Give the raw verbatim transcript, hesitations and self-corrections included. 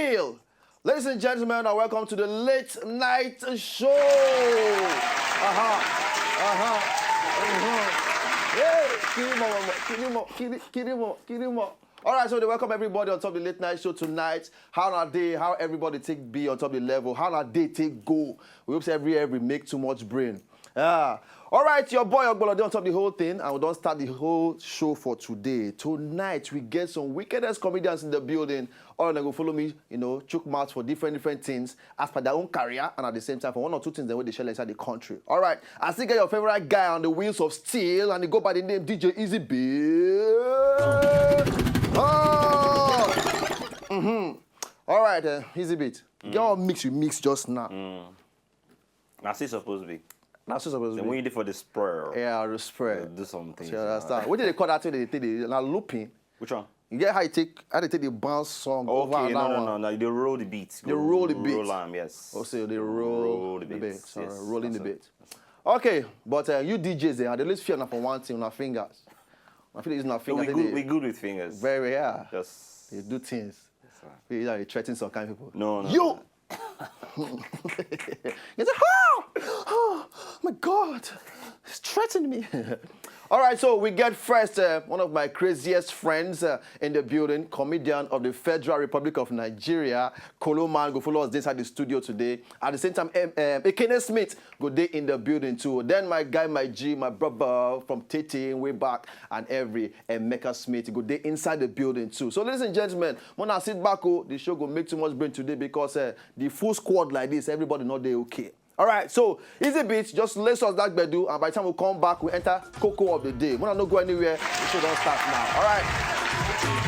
Hill. Ladies and gentlemen, and welcome to the late night show. Uh-huh. Uh-huh. Uh-huh. Hey, kill him up, kill him up, kill him, kill him up, kill him up. All right, so they welcome everybody on top of the late night show tonight. How are they? How everybody take be on top of the level? How are they take go? We hope say every every make too much brain. Yeah. All right, your boy Ogbolo dey on top of the whole thing, and we don start the whole show for today. Tonight, we get some wickedest comedians in the building. All of them go follow me, you know, chook mouth for different different things as per their own career and at the same time for one or two things that wey dey shele inside the country. All right, I still get your favorite guy on the wheels of steel, and he go by the name D J Easy Beat. Oh. Mm-hmm. All right, uh, Easy Beat. Get all mix you mix just now. Na so e suppose be. That's just supposed to Then when be. You dey for the spur. Yeah, the spread. Do something. You understand? What did they call that thing? They take the na looping. Which one? You get how you take how they take the bounce song over Okay, and no, that no, one. no, no. They roll the beat. They roll the beat. Roll am, yes. Oh, so they roll, Roll the the beat. beats, Sorry, yes, rolling the that's beat. Okay, but uh, you D Js there, they always fear na for one thing, na fingers. I feel it's na So we fingers. good. They, We good with fingers. very yeah. Just They do things. that's fine. You know, they threaten some kind of people. No, no. You. No. You say, oh, oh my God, he's threatening me. All right, so we get first uh, one of my craziest friends uh, in the building, comedian of the Federal Republic of Nigeria, Koloman, go follow us inside the studio today. At the same time, um, um, Ekene Smith go dey in the building too. Then my guy, my G, my brother from Tete way back and every Emeka Smith go dey inside the building too. So ladies and gentlemen, when I sit back, oh, the show go make too much brain today because uh, the full squad like this, everybody not dey okay. All right, so Easy Beats, just lace us that gbedu, and by the time we come back, we enter Coco of the Day. When I no go anywhere, the show don't start now. All right.